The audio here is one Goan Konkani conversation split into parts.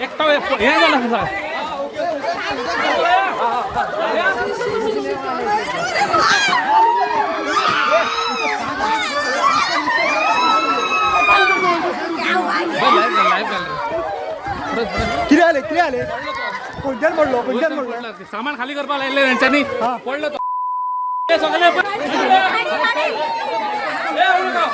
एकटा हे झालं सगळं. कितें जालें कितें जालें खंयच्यान पडलो खंयच्यान पडलो? पडलं. सामान खाली करपाक लायिल्लें तेंच्यांनी, पडलो तो. हे सगळे हे उरका.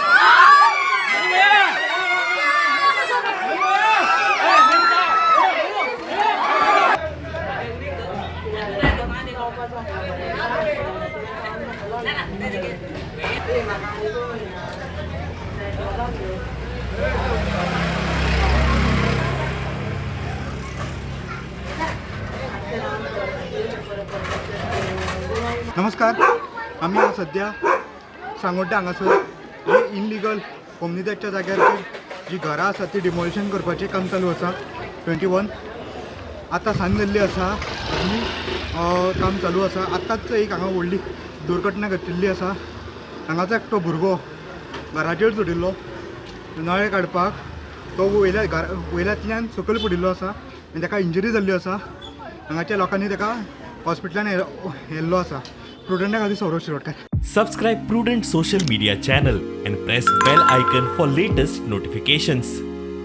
नमस्कार, आमी आज सद्या सांगोड्डा हांगासर जी इनलिगल कोमनिदादच्या जाग्यार जी घरां आसा ती डिमॉलिशन करपाचें काम चालू आसा. 21 आतां सांज जाल्ली आसा आनी काम चालू आसा. आत्ताच एक हांगा व्हडली दुर्घटना घटिल्ली आसा. हांगाचो एकटो भुरगो घराचेर चडिल्लो नळे काडपाक, तो वयल्या घर वयल्यांतल्यान सकयल पडिल्लो आसा आनी ताका इंजरी जाल्ली आसा. हांगाच्या लोकांनी ताका हॉस्पिटलान व्हेल्लो आसा. प्रुडंटा खातीर Saurav Shirodkar. Subscribe Prudent Social Media channel and press bell icon for latest notifications.